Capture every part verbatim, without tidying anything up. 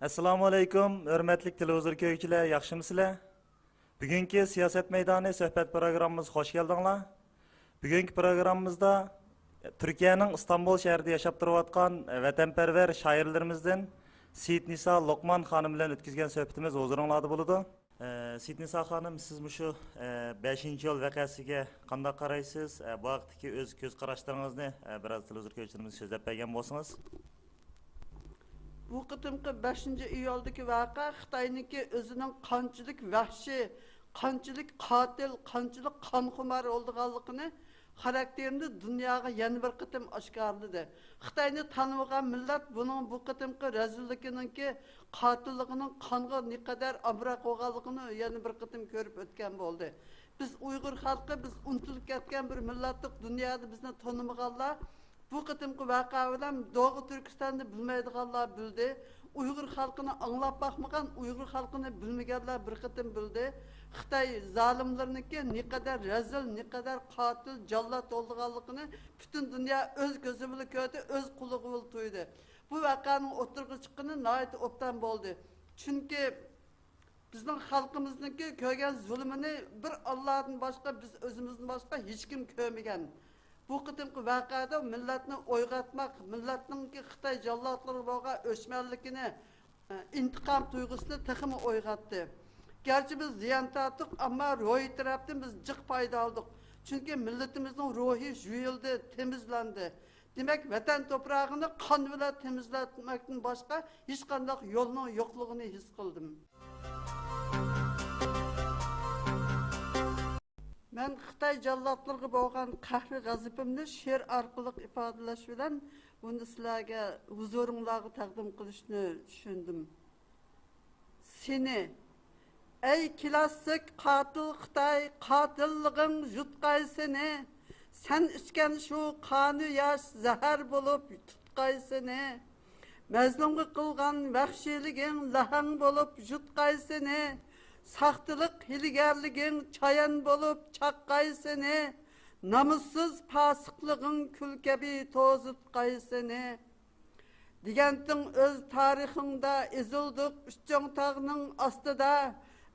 ئەسسالامۇ ئەلەيكۇم، ھۆرمەتلىك تېلېۋىزور كۆرگۈچىلەر، ياخشىمۇسىلەر؟ بۈگۈنكى سىياسەت مەيدانى سۆھبەت پروگراممىمىزغا خوش كەلدىڭلار. بۈگۈنكى پروگراممىمىزدا تۈركىيەنىڭ ئىستانبۇل شەھىرىدە ياشاپ تۇرۇۋاتقان ۋەتەنپەرۋەر شائىرلىرىمىزدىن سېيىتنىسا لوقمان خانىم بىلەن ئۆتكۈزگەن سۆھبىتىمىز ھۇزۇرۇڭلاردا بولىدۇ. ئە، سېيىتنىسا خانىم، سىز مۇشۇ، ئە، بەشىنچى ئىيۇل ۋەقەسىگە قانداق قارايسىز؟ ئە، بۇ ھەقتىكى ئۆز كۆز قاراشلىرىڭىزنى، ئە، بىراز تېلېۋىزور كۆرگۈچىلىرىمىزگە سۆزلەپ بەرگەن بولسىڭىز. بۇ قېتىمقى بەشىنچى ئىيۇلدىكى ۋەقە خىتاينىڭكى ئۆزىنىڭ قانچىلىك ۋەھشىي، قانچىلىك قاتىل، قانچىلىك قانخۇمار بولىدىغانلىقىنى خاراكتېرىنى دۇنياغا يەنە بىر قېتىم ئاشكارىلىدى. خىتاينى تانىمىغان مىللەت بۇنىڭ بۇ قېتىمقى رەزىللىكىنىڭكى، قاتىللىقىنىڭ قانغا نېقەدەر ئامراق بولغانلىقىنى يەنە بىر قېتىم كۆرۈپ ئۆتكەن بولدى. بىز ئۇيغۇر خەلقى، بىز ئۇنتۇلۇپ كەتكەن بىر مىللەتتۇق، دۇنيادا بىزنى تونۇمىغانلار بۇ قېتىمقى ۋەقە بىلەن دوغۇ تۈركىستاننى بىلمەيدىغانلار بىلدى. ئۇيغۇر خەلقىنى ئاڭلاپ باقمىغان، ئۇيغۇر خەلقىنى بىلمىگەنلەر بىر قېتىم بىلدى. خىتاي زالىملىرىنىڭكى نېقەدەر رەزىل، نېقەدەر قاتىل، جاللات بولىدىغانلىقىنى پۈتۈن دۇنيا ئۆز كۆزى بىلەن كۆردى، ئۆز قۇلىقى بىلەن تۇيدى. بۇ ۋەقەنىڭ ئوتتۇرىغا چىققىنى ناھايىتى ئوبدان بولدى. چۈنكى بىزنىڭ خەلقىمىزنىڭكى كۆرگەن زۇلۇمىنى بىر ئاللادىن باشقا، بىز ئۆزىمىزدىن باشقا ھېچكىم كۆرمىگەن. بۇ قېتىمقى ۋەقەدە مىللەتنى ئويغاتماق، مىللەتنىڭكى خىتاي جاللاتلىرىغا بولغان ئۆچمەنلىكىنى، ئىنتىقام تۇيغۇسىنى تېخىمۇ ئويغاتتى. گەرچە بىز زىيان تارتتۇق، ئەمما روھىي تەرەپتىن بىز جىق پايدا ئالدۇق. چۈنكى مىللىتىمىزنىڭ روھى يۇيۇلدى، تېمىزلەندى. دېمەك، ۋەتەن توپراغىنى قان بىلەن تېمىزلەتمەكتىن باشقا ھېچقانداق يولنىڭ يوقلۇقىنى ھېس قىلدىم. مەن خىتاي جاللاتلىرىغا بولغان قەھرى غەزىپىمنى شېئىر ئارقىلىق ئىپادىلەش بىلەن بۇنى سىلەرگە، ھۇزۇرۇڭلارغا تەقدىم قىلىشنى چۈشەندىم. سېنى، ئەي كلاسسىك قاتىل خىتاي، قاتىللىقىڭ يۇتقاي سېنى. سەن ئىچكەن شۇ قانۇ ياش زەھەر بولۇپ تۇتقاي سېنى. مەزلۇمغا قىلغان ۋەھشىيلىكىڭ لەھەڭ بولۇپ يۇتقاي سېنى. ساختىلىق، ھىيلىگەرلىكىڭ چايان بولۇپ چاققاي سېنى. نامۇسسىز پاسىقلىقىڭ كۈل كەبى توزۇتقاي سېنى. دېگەنتىڭ ئۆز تارىخىڭدا ئېزىلدۇق ئۈچ چوڭ تاغنىڭ ئاستىدا.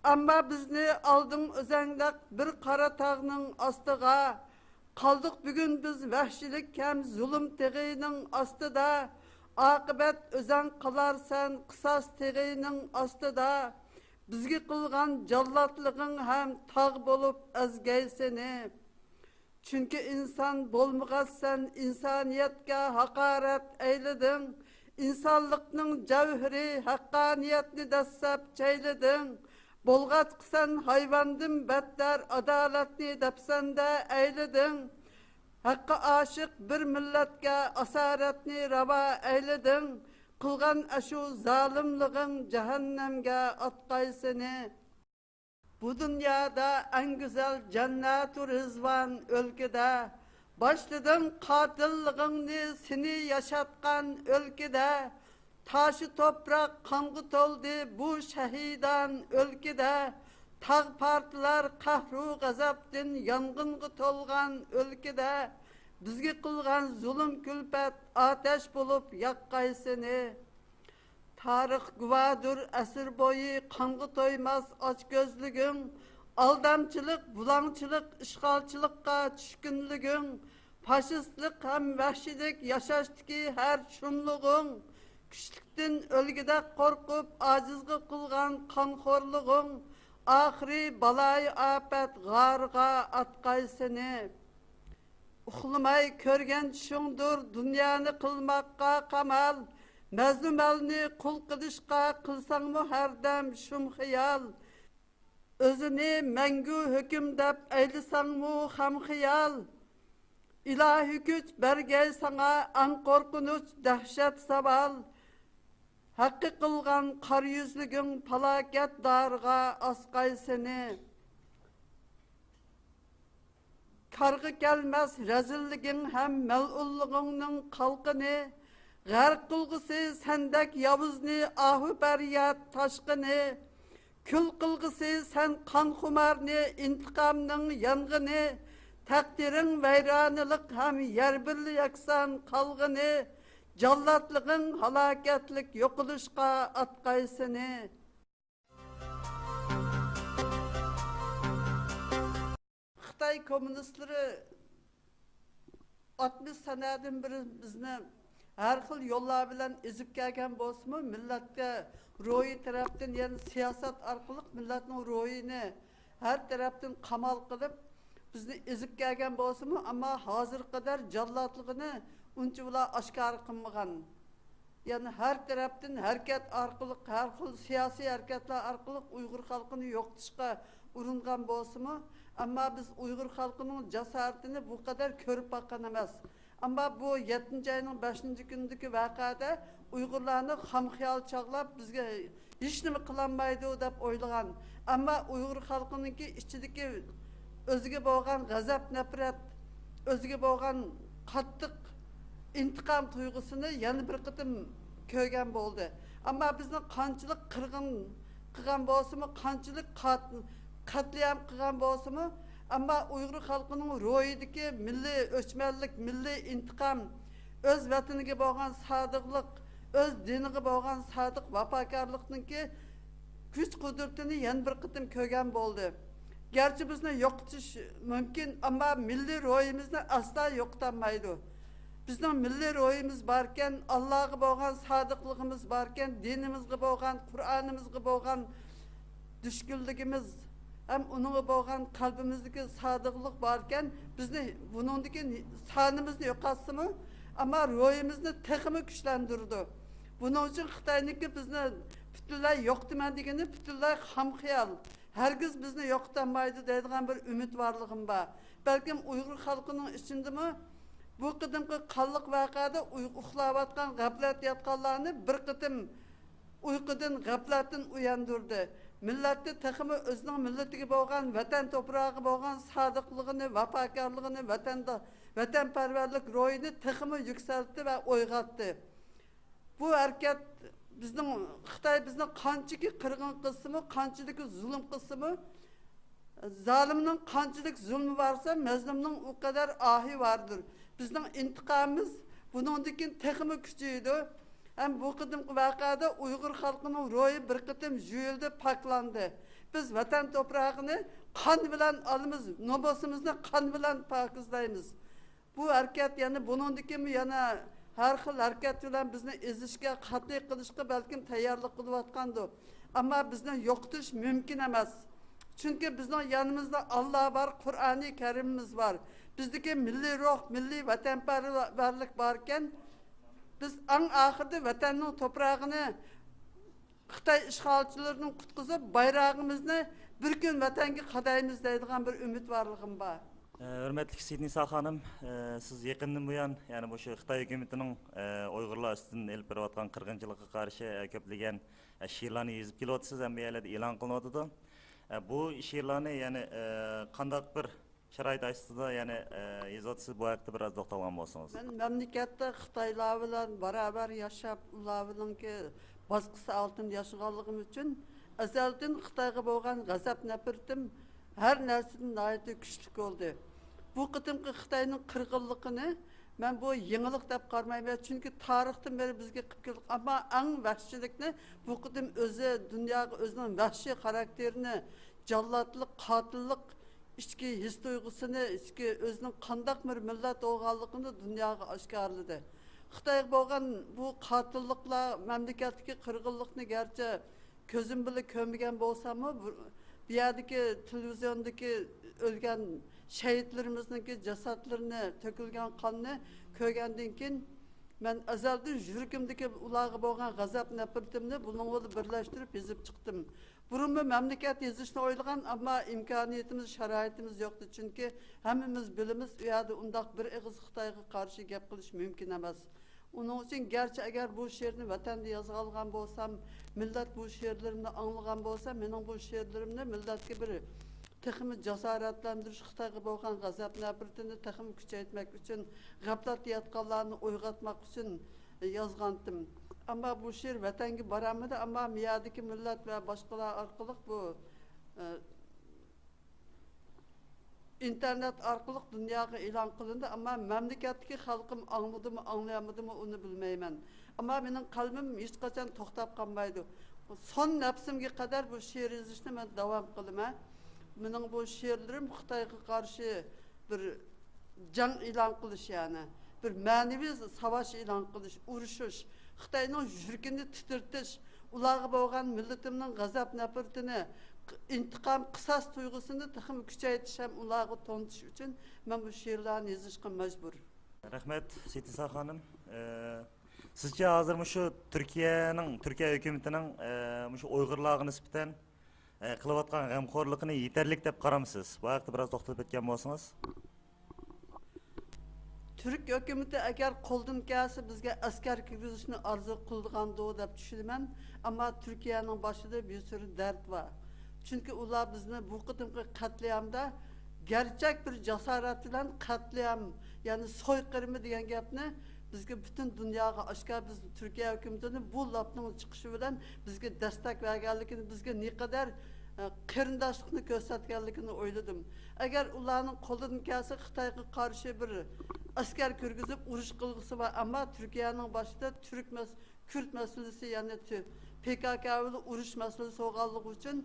ئەمما بىزنى ئالدىڭ ئۆزەڭلەپ بىر قارا تاغنىڭ ئاستىغا. قالدۇق بۈگۈن بىز ۋەھشىيلىك ھەم زۇلۇم تېغىنىڭ ئاستىدا. ئاقىۋەت ئۆزەڭ قالارسەن قىساس تېغىنىڭ ئاستىدا. بىزگە قىلغان جاللاتلىقىڭ ھەم تاغ بولۇپ ئەزگەي سېنى. چۈنكى ئىنسان بولمىغاچسەن ئىنسانىيەتكە ھاقارەت ئەيلىدىڭ. ئىنسانلىقنىڭ جەۋھىرى ھەققانىيەتنى دەسسەپ چەيلىدىڭ. بولغاچقا سەن ھايۋاندىن بەتتەر ئادالەتنى دەپسەندە ئەيلىدىڭ. ھەققە ئاشىق بىر مىللەتكە ئاسارەتنى راۋا ئەيلىدىڭ. قىلغان ئاشۇ زالىملىقىڭ جەھەننەمگە ئاتقاي سېنى. بۇ دۇنيادا ئەڭ گۈزەل جەننەتۇ رىزۋان ئۆلكىدە، باشلىدىڭ قاتىللىقىڭنى سېنى ياشاتقان ئۆلكىدە. تاشۇ توپراق قانغا تولدى بۇ شەھىدان ئۆلكىدە. تاغ پارتلار قەھرۇ غەزەپتىن يانغىنغا تولغان ئۆلكىدە. بىزگە قىلغان زۇلۇم كۈلپەت ئاتەش بولۇپ ياققاي سېنى. تارىخ گۇۋاھىدۇر ئەسىر بويى قانغا تويماس ئاچكۆزلۈكۈڭ، ئالدامچىلىق، بۇلاڭچىلىق، ئىشغالچىلىققا چۈشكۈنلۈكۈڭ، پاشىستلىق ھەم ۋەھشىيلىك ياشاشتىكى ھەر شۇملۇقۇڭ، كۈچلۈكتىن ئۆلگۈدەك قورقۇپ ئاجىزغا قىلغان قانخورلۇقۇڭ، ئاخىرى بالايىئاپەت غارىغا ئاتقاي سېنى. ئۇخلىماي كۆرگەن چۈشۈڭدۇر دۇنيانى قىلماققا قامال، مەزلۇم ئەلنى قۇل قىلىشقا قىلساڭمۇ ھەردەم شۇم خىيال. ئۆزىنى مەڭگۈ ھۆكۈم دەپ ئەيلىسەڭمۇ خام خىيال، ئىلاھىي كۈچ بەرگەي ساڭا ئەڭ قورقۇنچ دەھشەت ساۋال. ھەققى قىلغان قارا يۈزلۈكۈڭ پالاكەت دارىغا ئاسقاي سېنى. كارغا كەلمەس رەزىللىكىڭ ھەم مەلئۇنلۇقۇڭنىڭ قالقىنى، غەرق قىلغۇسى سەندەك ياۋۇزنى ئاھۇ پەرياد تاشقىنى، كۈل قىلغۇسى سەن قانخۇمارنى ئىنتىقامنىڭ يانغىنى، تەقدىرىڭ ۋەيرانىلىق ھەم يەر بىللە يەكسان قالغىنى، جاللاتلىقىڭ ھالاكەتلىك يوقىلىشقا ئاتقاي سېنى. خىتاي كوممۇنىستلىرى ئاتمىش سەنەدىن بېرى بىزنى ھەر خىل يوللار بىلەن ئېزىپ كەلگەن بولسىمۇ، مىللەتكە روھىي تەرەپتىن، يەنى سىياسەت ئارقىلىق مىللەتنىڭ روھىنى ھەر تەرەپتىن قامال قىلىپ، بىزنى ئېزىپ كەلگەن بولسىمۇ، ئەمما ھازىرغا قەدەر جاللاتلىقىنى ئۇنچىۋالا ئاشكارا قىلمىغان. يەنى ھەر تەرەپتىن ھەرىكەت ئارقىلىق، ھەر خىل سىياسىي ھەرىكەتلەر ئارقىلىق ئۇيغۇر خەلقىنى يوقىتىشقا ئۇرۇنغان بولسىمۇ، ئەمما بىز ئۇيغۇر خەلقىنىڭ جاسارىتىنى بۇ قەدەر كۆرۈپ باققان ئەمەس. ئەمما بۇ يەتتىنچى ئاينىڭ بەشىنچى كۈنىدىكى ۋەقەدە ئۇيغۇرلارنى خام خىيال چاغلاپ، بىزگە ھېچنېمە قىلالمايدۇ دەپ ئويلىغان، ئەمما ئۇيغۇر خەلقىنىڭكى ئىچىدىكى ئۆزىگە بولغان غەزەپ، نەپرەت، ئۆزىگە بولغان قاتتىق ئىنتىقام تۇيغۇسىنى يەنە بىر قېتىم كۆرگەن بولدى. ئەمما بىزنى قانچىلىك قىرغىن قىلغان بولسىمۇ، قانچىلىك قات-، قەتلىئام قىلغان بولسىمۇ، ئەمما ئۇيغۇر خەلقىنىڭ روھىدىكى مىللىي ئۆچمەنلىك، مىللىي ئىنتىقام، ئۆز ۋەتىنىگە بولغان سادىقلىق، ئۆز دىنىغا بولغان سادىق ۋاپاكارلىقنىڭكى كۈچ-قۇدرىتىنى يەنە بىر قېتىم كۆرگەن بولدى. گەرچە بىزنى يوقىتىش مۇمكىن، ئەمما مىللىي روھىمىزنى ئەسلا يوقىتالمايدۇ. بىزنىڭ مىللىي روھىمىز باركەن، ئاللاغا بولغان سادىقلىقىمىز باركەن، دىنىمىزغا بولغان، قۇرئانىمىزغا بولغان چۈشكۈنلۈكىمىز ھەم ئۇنىڭغا بولغان قەلبىمىزدىكى سادىقلىق باركەن، بىزنى بۇنىڭدىكى سانىمىزنى يوقاتسىمۇ، ئەمما روھىمىزنى تېخىمۇ كۈچلەندۈرىدۇ. بۇنىڭ ئۈچۈن خىتاينىڭكى بىزنى پۈتۈنلەي يوقىتىمەن دېگىنى پۈتۈنلەي خام خىيال. ھەرگىز بىزنى يوقىتالمايدۇ دەيدىغان بىر ئۈمىدۋارلىقىم بار. بەلكىم ئۇيغۇر خەلقىنىڭ ئىچىدىمۇ بۇ قېتىمقى قانلىق ۋەقەدە ئۇي-، ئۇخلاۋاتقان، غەپلەتتە ياتقانلارنى بىر قېتىم ئۇيقۇدىن، غەپلەتتىن ئوياندۇردى. مىللەتنى تېخىمۇ ئۆزىنىڭ مىللىتىگە بولغان، ۋەتەن توپراقىغا بولغان سادىقلىقىنى، ۋاپاكارلىقىنى، ۋەتەندە، ۋەتەنپەرۋەرلىك روھىنى تېخىمۇ يۈكسەلتتى ۋە ئويغاتتى. بۇ ھەرىكەت بىزنىڭ، خىتاي بىزنى قانچىكى قىرغىن قىلسىمۇ، قانچىلىك زۇلۇم قىلسىمۇ، زالىمنىڭ قانچىلىك زۇلمى بارسا، مەزلۇمنىڭ ئۇ قەدەر ئاھى باردۇر. بىزنىڭ ئىنتىقامىمىز بۇنىڭدىن كېيىن تېخىمۇ كۈچىيىدۇ. ھەم بۇ قېتىمقى ۋەقەدە ئۇيغۇر خەلقىنىڭ روھى بىر قېتىم جۇيۇلدى، پاكلاندى. بىز ۋەتەن توپراقىنى قان بىلەن ئالىمىز، نومۇسىمىزنى قان بىلەن پاكىزلايمىز. بۇ ھەرىكەت يەنە بۇنىڭدىن كېيىنمۇ يەنە ھەر خىل ھەرىكەت بىلەن بىزنى ئېزىشكە، قەتئىي قىلىشقا بەلكىم تەييارلىق قىلىۋاتقاندۇ. ئەمما بىزنى يوقىتىش مۇمكىن ئەمەس. چۈنكى بىزنىڭ يېنىمىزدا ئاللا بار، قۇرئانى كەرىمىمىز بار. بىزدىكى مىللىي روھ، مىللىي ۋەتەنپەرۋەرلىك باركەن، بىز ئەڭ ئاخىرىدا ۋەتەننىڭ توپراغىنى خىتاي ئىشغالچىلىرىدىن قۇتقۇزۇپ، بايرىقىمىزنى بىر كۈن ۋەتەنگە قادايمىز دەيدىغان بىر ئۈمىدۋارلىقىم بار. ئە، ھۆرمەتلىك سېيىتنىسا خانىم، ئە، سىز يېقىندىن بۇيان، يەنى مۇشۇ خىتاي ھۆكۈمىتىنىڭ، ئە، ئۇيغۇرلار ئۈستىدىن ئېلىپ بېرىۋاتقان قىرغىنچىلىقىغا قارشى، ئە، كۆپلىگەن، ئە، شېئىرلارنى يېزىپ كېلىۋاتىسىز ھەم بۇ يەرلەردە ئېلان قىلىنىۋاتىدۇ. ئە، بۇ شېئىرلارنى، يەنى، ئە، قانداق بىر شارائىت ئاستىدا، يەنى، ئە، يېزىۋاتىسىز، بۇ ھەقتە بىر ئاز توختالغان بولسىڭىز. مەن مەملىكەتتە خىتايلار بىلەن باراۋەر ياشاپ، ئۇلار بىلەنكى باسقۇسى ئالتىندا ياشىغانلىقىم ئۈچۈن ئەزەلدىن خىتايغا بولغان غەزەپ نەپرىتىم ھەر نەرسىدىن ناھايىتى كۈچلۈك بولدى. بۇ قېتىمقى خىتاينىڭ قىرغىنلىقىنى مەن بۇ يېڭىلىق دەپ قارىمايمەن، چۈنكى تارىختىن بېرى بىزگە قىلىپ كېلىپ، ئەمما ئەڭ ۋەھشىيلىكنى بۇ قېتىم ئۆزى دۇنياغا ئۆزىنىڭ ۋەھشىي خاراكتېرىنى، جاللاتلىق، قاتىللىق، ئىچكى ھېس تۇيغۇسىنى، ئىچكى ئۆزىنىڭ قانداق بىر مىللەت بولغانلىقىنى دۇنياغا ئاشكارىلىدى. خىتايغا بولغان بۇ قاتىللىقلار، مەملىكەتتىكى قىرغىنلىقنى گەرچە كۆزۈم بىلەن كۆرمىگەن بولساممۇ، بۇ، بۇ يەردىكى تېلېۋىزىيوندىكى ئۆلگەن شەھىدلىرىمىزنىڭكى جاسادلىرىنى، تۆكۈلگەن قاننى كۆرگەندىن كېيىن، مەن ئەزەلدىن يۈرىكىمدىكى ئۇلارغا بولغان غەزەپ نەپرىتىمنى بۇنىڭ بىلەن بىرلەشتۈرۈپ يېزىپ چىقتىم. بۇرۇنمۇ مەملىكەت يېزىشنى ئويلىغان، ئەمما ئىمكانىيىتىمىز، شارائىتىمىز يوقتى، چۈنكى ھەممىمىز بىلىمىز، ئۇ يەردە ئۇنداق بىر ئېغىز خىتايغا قارشى گەپ قىلىش مۇمكىن ئەمەس. ئۇنىڭ ئۈچۈن گەرچە ئەگەر بۇ شېئىرنى ۋەتەندە يازغانلىغان بولسام، مىللەت بۇ شېئىرلىرىمنى ئاڭلىغان بولسا، مېنىڭ بۇ شېئىرلىرىمنى مىللەتكە بىر تېخىمۇ جاسارەتلەندۈرۈش، خىتايغا بولغان غەزەپ نەپرىتىنى تېخىمۇ كۈچەيتمەك ئۈچۈن، غەپلەتتە ياتقانلارنى ئويغاتماق ئۈچۈن يازغانتىم. ئەمما بۇ شېئىر ۋەتەنگە بارالمىدى، ئەمما مىيادىكى مىللەت ۋە باشقىلار ئارقىلىق بۇ، ئە، ئىنتېرنېت ئارقىلىق دۇنياغا ئېلان قىلىندى، ئەمما مەملىكەتتىكى خەلقىم ئاڭلىدىمۇ، ئاڭلىيالمىدىمۇ، ئۇنى بىلمەيمەن. ئەمما مېنىڭ قەلبىم ھېچقاچان توختاپ قالمايدۇ. سون نەپسىمگە قەدەر بۇ شېئىر يېزىشنى مەن داۋام قىلىمەن. مېنىڭ بۇ شېئىرلىرىم خىتايغا قارشى بىر جەڭ ئېلان قىلىش، يەنى بىر مەنىۋى ساۋاش ئېلان قىلىش، ئۇرۇشۇش، خىتاينىڭ يۈرىكىنى تىترىتىش، ئۇلارغا بولغان مىللىتىمنىڭ غەزەپ-نەپرىتىنى، ئىنتىقام، قىساس تۇيغۇسىنى تېخىمۇ كۈچەيتىش ھەم ئۇلارغا تونۇتۇش ئۈچۈن مەن بۇ شېئىرلارنى يېزىشقا مەجبۇر. رەھمەت، سېيتنىسا خانىم. ئە، سىزچە ھازىر مۇشۇ تۈركىيەنىڭ، تۈركىيە ھۆكۈمىتىنىڭ، ئە، مۇشۇ ئۇيغۇرلارغا نىسبەتەن، ئە، قىلىۋاتقان غەمخورلۇقىنى يېتەرلىك دەپ قارامسىز؟ بۇ ھەقتە بىراز توختىلىپ ئۆتكەن بولسىڭىز. تۈرك ھۆكۈمىتى ئەگەر قولدىن كەلسە بىزگە ئەسكەر كىرگۈزۈشنى ئارزۇ قىلىدىغاندۇ دەپ چۈشىنىمەن، ئەمما تۈركىيەنىڭ باشىدا بىر سۈرى دەرد بار. چۈنكى ئۇلار بىزنى بۇ قېتىمقى قەتلىئامدا گەرچەك بىر جاسارەت بىلەن قەتلىئام، يەنى سويقىرىمى دېگەن گەپنى بىزگە پۈتۈن دۇنياغا ئاشكارا، بىز تۈركىيە ھۆكۈمىتىنى بۇ لاپنىڭ چىقىشى بىلەن بىزگە دەستەك بەرگەنلىكىنى، بىزگە نېقەدەر، ئە، قېرىنداشلىقنى كۆرسەتكەنلىكىنى ئويلىدىم. ئەگەر ئۇلارنىڭ قولىدىن كەلسە خىتايغا قارشى بىر ئەسكەر كىرگۈزۈپ ئۇرۇش قىلغۇسى بار، ئەمما تۈركىيەنىڭ باشىدا تۈرك مەس-، كۈرد مەسىلىسى، يەنى تۈ-، پى كاكا بىلەن ئۇرۇش مەسىلىسى بولغانلىقى ئۈچۈن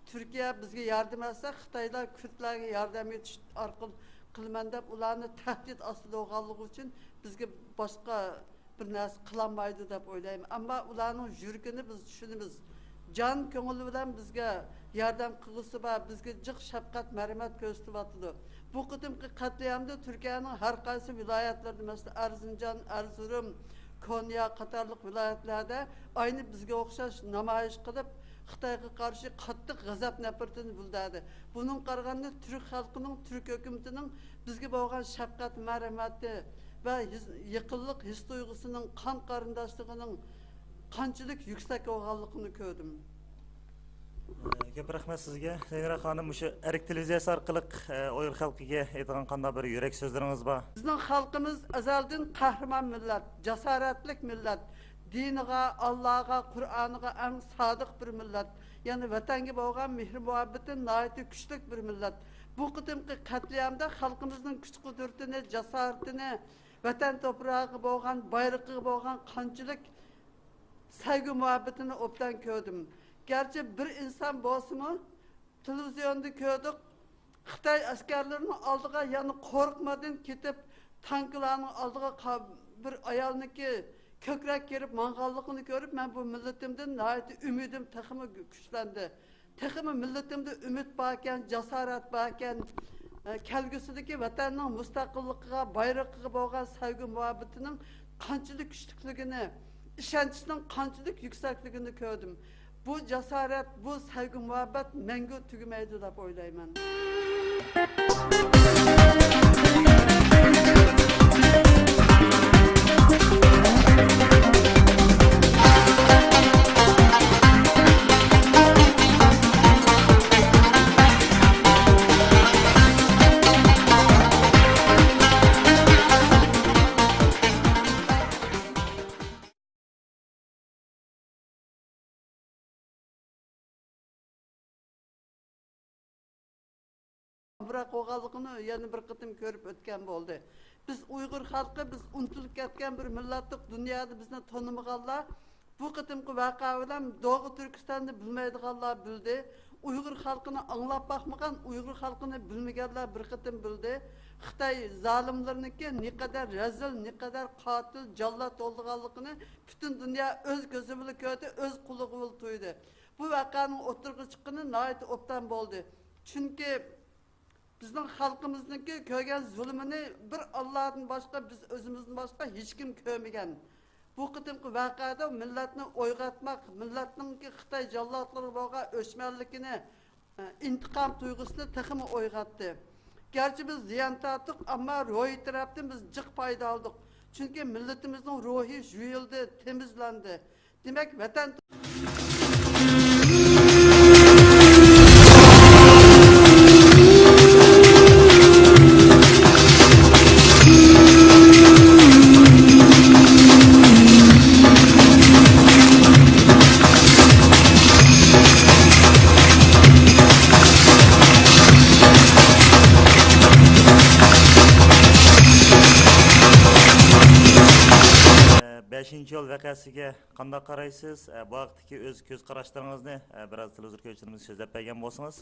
تۈركىيە بىزگە ياردەم ئەتسە، خىتايلار كۈردلەرگە ياردەم ئېتىش ئارقىلىق قىلىمەن دەپ ئۇلارنى تەھدىت ئاستىدا بولغانلىقى ئۈچۈن بىزگە باشقا بىر نەرسە قىلالمايدۇ دەپ ئويلايمەن. ئەمما ئۇلارنىڭ يۈرىكىنى بىز چۈشىنىمىز. جان كۆڭلى بىلەن بىزگە ياردەم قىلغۇسى بار، بىزگە جىق شەپقەت، مەرھەمەت كۆرسىتىۋاتىدۇ. بۇ قېتىمقى قەتلىئامدا تۈركىيەنىڭ ھەر قايسى ۋىلايەتلىرىدە، مەسىلەن، ئەرزىنجان، ئەرزۇرۇم، كونيا قاتارلىق ۋىلايەتلەردە ئاينى بىزگە ئوخشاش نامايىش قىلىپ، خىتايغا قارشى قاتتىق غەزەپ-نەپرىتىنى بىلدۈردى. بۇنىڭغا قارىغاندا، تۈرك خەلقىنىڭ، تۈرك ھۆكۈمىتىنىڭ بىزگە بولغان شەپقەت، مەرھەمىتى ۋە ھېس-، يېقىنلىق ھېس-تۇيغۇسىنىڭ، قان قېرىنداشلىقىنىڭ قانچىلىك يۈكسەك بولغانلىقىنى كۆردۈم. ئە، كۆپ رەھمەت سىزگە. زەينۇرا خانىم، مۇشۇ ئەرك تېلېۋىزىيەسى ئارقىلىق، ئە، ئۇيغۇر خەلقىگە ئېيتىدىغان قانداق بىر يۈرەك سۆزلىرىڭىز بار؟ بىزنىڭ خەلقىمىز ئەزەلدىن قەھرىمان مىللەت، جاسارەتلىك مىللەت، دىنىغا، ئاللاغا، قۇرئانىغا ئەڭ سادىق بىر مىللەت، يەنى ۋەتەنگە بولغان مېھرى-مۇھەببىتى ناھايىتى كۈچلۈك بىر مىللەت. بۇ قېتىمقى قەتلىئامدا خەلقىمىزنىڭ كۈچ-قۇدرىتىنى، جاسارىتىنى، ۋەتەن توپراغىغا بولغان، بايرىقىغا بولغان قانچىلىك سەيگۈ-مۇھەببىتىنى ئوبدان كۆردۈم. گەرچە بىر ئىنسان بولسىمۇ، تېلېۋىزىيوندا كۆردۇق، خىتاي ئەسكەرلىرىنىڭ ئالدىغا يەنە قورقمادىن كېتىپ، تانكىلارنىڭ ئالدىغا قا-، بىر ئايالنىڭكى كۆكرەك كېرىپ ماڭغانلىقىنى كۆرۈپ، مەن بۇ مىللىتىمدىن ناھايىتى ئۈمىدىم تېخىمۇ كۈچلەندى. تېخىمۇ مىللىتىمدە ئۈمىد باركەن، جاسارەت باركەن، ئە، كەلگۈسىدىكى ۋەتەننىڭ مۇستەقىللىقىغا، بايرىقىغا بولغان سەيگۈ-مۇھەببىتىنىڭ قانچىلىك كۈچلۈكلۈكىنى، ئىشەنچنىڭ قانچىلىك يۈكسەكلىكىنى كۆردۈم. بۇ جاسارەت، بۇ سەيگۈ-مۇھەببەت مەڭگۈ تۈگىمەيدۇ دەپ ئويلايمەن. ئامراق بولغانلىقىنى يەنە بىر قېتىم كۆرۈپ ئۆتكەن بولدى. بىز ئۇيغۇر خەلقى، بىز ئۇنتۇلۇپ كەتكەن بىر مىللەتتۇق، دۇنيادا بىزنى تونۇمىغانلار، بۇ قېتىمقى ۋەقە بىلەن دوغۇ تۈركىستاننى بىلمەيدىغانلار بىلدى. ئۇيغۇر خەلقىنى ئاڭلاپ باقمىغان، ئۇيغۇر خەلقىنى بىلمىگەنلەر بىر قېتىم بىلدى. خىتاي زالىملىرىنىڭكى نېقەدەر رەزىل، نېقەدەر قاتىل، جاللات بولىدىغانلىقىنى پۈتۈن دۇنيا ئۆز كۆزى بىلەن كۆردى، ئۆز قۇلىقى بىلەن تۇيدى. بۇ ۋەقەنىڭ ئوتتۇرىغا چىققىنى ناھايىتى ئوبدان بولدى. چۈنكى بىزنىڭ خەلقىمىزنىڭكى كۆرگەن زۇلۇمىنى بىر ئاللادىن باشقا، بىز ئۆزىمىزدىن باشقا ھېچكىم كۆرمىگەن. بۇ قېتىمقى ۋەقەدە مىللەتنى ئويغاتماق، مىللەتنىڭكى خىتاي جاللاتلىرىغا بولغان ئۆچمەنلىكىنى، ئىنتىقام تۇيغۇسىنى تېخىمۇ ئويغاتتى. گەرچە بىز زىيان تارتتۇق، ئەمما روھىي تەرەپتىن بىز جىق پايدا ئالدۇق. چۈنكى مىللىتىمىزنىڭ روھى جۇيۇلدى، تېمىزلەندى. دېمەك، ۋەتەن بەشىنچى ئىيۇل ۋەقەسىگە قانداق قارايسىز؟ ئە، بۇ ھەقتىكى ئۆز كۆز قاراشلىرىڭىزنى، ئە، بىراز تېلېۋىزور كۆرگۈچىلىرىمىزگە سۆزلەپ بەرگەن بولسىڭىز.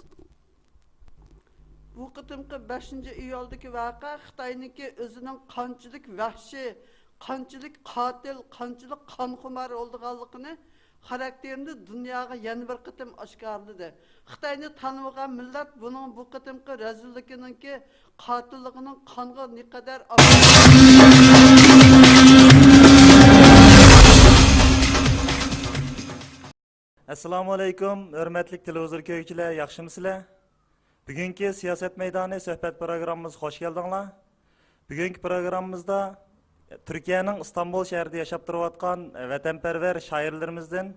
بۇ قېتىمقى بەشىنچى ئىيۇلدىكى ۋەقە خىتاينىڭكى ئۆزىنىڭ قانچىلىك ۋەھشىي، قانچىلىك قاتىل، قانچىلىك قانخۇمار بولىدىغانلىقىنى خاراكتېرىنى دۇنياغا يەنە بىر قېتىم ئاشكارىلىدى. خىتاينى تانىمىغان مىللەت بۇنىڭ بۇ قېتىمقى رەزىللىكىنىڭكى، قاتىللىقىنىڭ قانغا نېقەدەر ئەسسالامۇ ئەلەيكۇم، ھۆرمەتلىك تېلېۋىزور كۆرگۈچىلەر، ياخشىمۇسىلەر؟ بۈگۈنكى سىياسەت مەيدانى سۆھبەت پروگراممىمىزغا خوش كەلدىڭلار. بۈگۈنكى پروگراممىمىزدا تۈركىيەنىڭ ئىستانبۇل شەھىرىدە ياشاپ تۇرۇۋاتقان ۋەتەنپەرۋەر شائىرلىرىمىزدىن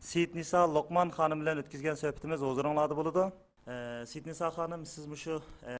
سېيىت نىسا لوقمان خانىم بىلەن ئۆتكۈزگەن سۆھبىتىمىز ھۇزۇرۇڭلاردا بولىدۇ. ئە، سېيىت نىسا خانىم، سىز مۇشۇ، ئە،